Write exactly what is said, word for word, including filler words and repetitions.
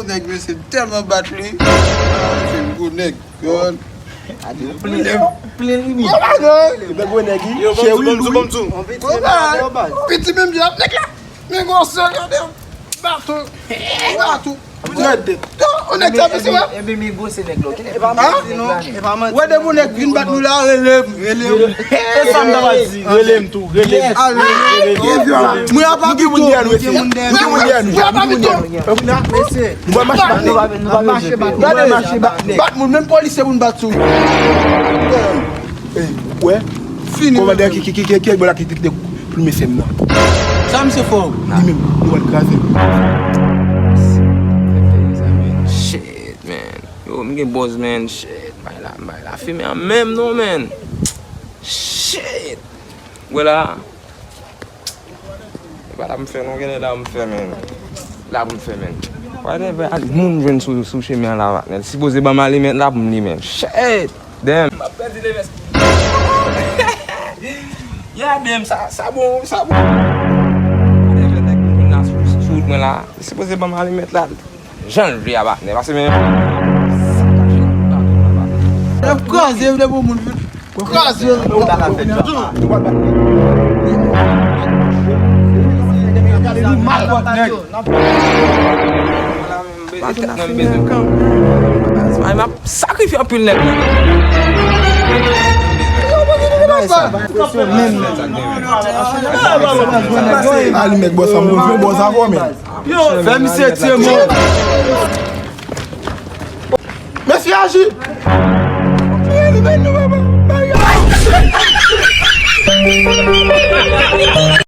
Nèg mesye tèlman bat li. Ah, se gwo nèg. Gwo nèg. Gwo bagay. Yo, bon, bon, bon, bon. Gwo bagay. Piti menm jan nèg la. Men gwo sè, gade. Baton. Baton. Red. Yo, on nèg sa mesye, wè. Ebyen, men gwo se nèg la. Hein? Wè de moun nèg vin bat nou la, rele m. Rele m. E sa m ta va di, rele m tou, rele m. Mwen ap apito. Mwen ap apito. Nou va mache bat nèg. Nou va mache bat nèg. Gade, bat moun, menm polisye moun bat sou. Ey, wè. Fini. Kòmandè ki, ki, ki, ki, ki, ki, ki, ki, ki, plimen fè m nan. Sa misye fè w? Li menm, nou pral kraze l. Shit, man. Yo, m gen bòz, man. Shit, bay la, bay la. Fimen an menm non, man. Shit. Wè la. E pa la pou m fè non, genlè la pou m fè, man. La pou m fè, man. Whatever, ak moun jwenn sou, sou chemen an la, patnè. Sipoze ban m alimèt la pou m limen. Shit! Damn! M ap pèdi limèt. Yeah, damn, sa, sa bon, sa bon. Whatever, nèg moun jwenn la sou, sou wout mwen la. Sipoze ban m alimèt la. Jan l vle a, patnè, pase men. N ap kraze, depi yon moun vin kraze. Ay, m ap sakrifye anpil nèg. Alimèt bòs la, m jwenn bòs avè w, men. Fè misye tire mò. Mesye aji.